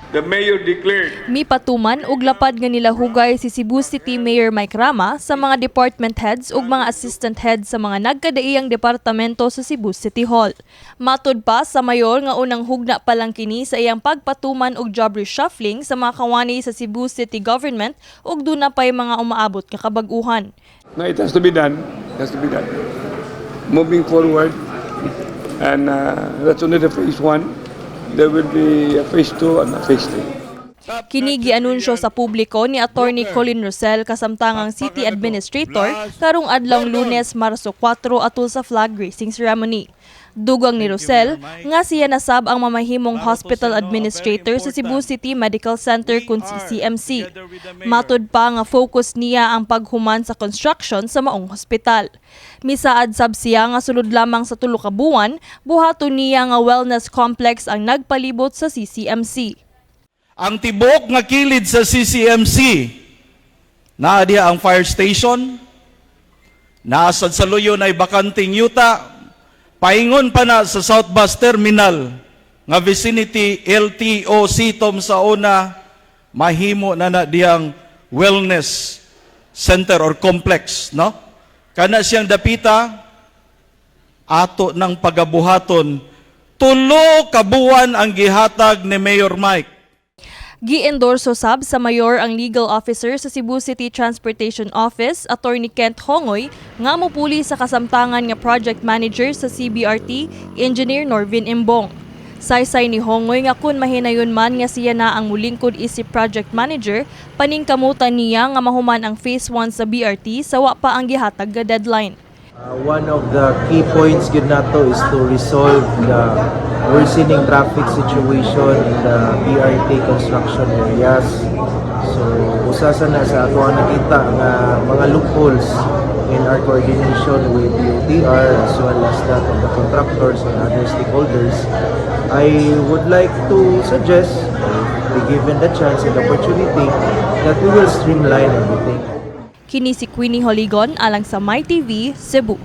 The mayor declared Mipatuman og lapad nga nilahugay si Cebu City Mayor Mike Rama sa mga department heads ug mga assistant heads sa mga nagkadaiyang departamento sa Cebu City Hall. Matud pa sa mayor nga unang hugna pa lang kini sa iyang pagpatuman og job reshuffling sa mga kawani sa Cebu City Government ug duna pay mga umaabot nga kabag-uhan. No, it has to be done. It has to be done. Moving forward, and that's only the phase one. There will be a phase two and a phase three. Kini gianunsyo sa publiko ni Attorney Colin Rosell kasamtangang City Administrator karong adlawng Lunes, Marso 4, atol sa flag raising ceremony. Dugang ni Rosell nga siya na sab ang mamahimong hospital administrator sa Cebu City Medical Center kun CCMC. Matud pa nga focus niya ang paghuman sa construction sa maong hospital. Misaad sab siya nga sulod lamang sa 3 ka buwan, buhaton niya nga wellness complex ang nagpalibot sa CCMC. Ang tibuok nga kilid sa CCMC, naa diha ang fire station, naa sad sa luyo na bakanting yuta, paingon pa na sa South Bus Terminal, nga vicinity LTO CITOM sa una, mahimo na na diyang wellness center or complex, no? Kana siyang dapita, ato ng pagabuhaton, 3 ka buwan ang gihatag ni Mayor Mike. Gi-endorso sab sa mayor ang legal officer sa Cebu City Transportation Office, Attorney Kent Hongoy, nga mupuli sa kasamtangan nga project manager sa CBRT, Engineer Norvin Imbong. Saysay ni Hongoy nga kun mahinayon man nga siya na ang mulingkod isip project manager, paningkamutan niya nga mahuman ang phase 1 sa BRT sa wa pa ang gihatag nga deadline. One of the key points gud nato is to resolve the worsening traffic situation in the BRT construction areas. So, usa sa na sa ato ang nakita nga mga loopholes in our coordination with DOTr as well as that of the contractors and other stakeholders. I would like to suggest, if be given the chance and opportunity, that we will streamline everything. Kini si Queenie Holigon alang sa MyTV, Cebu.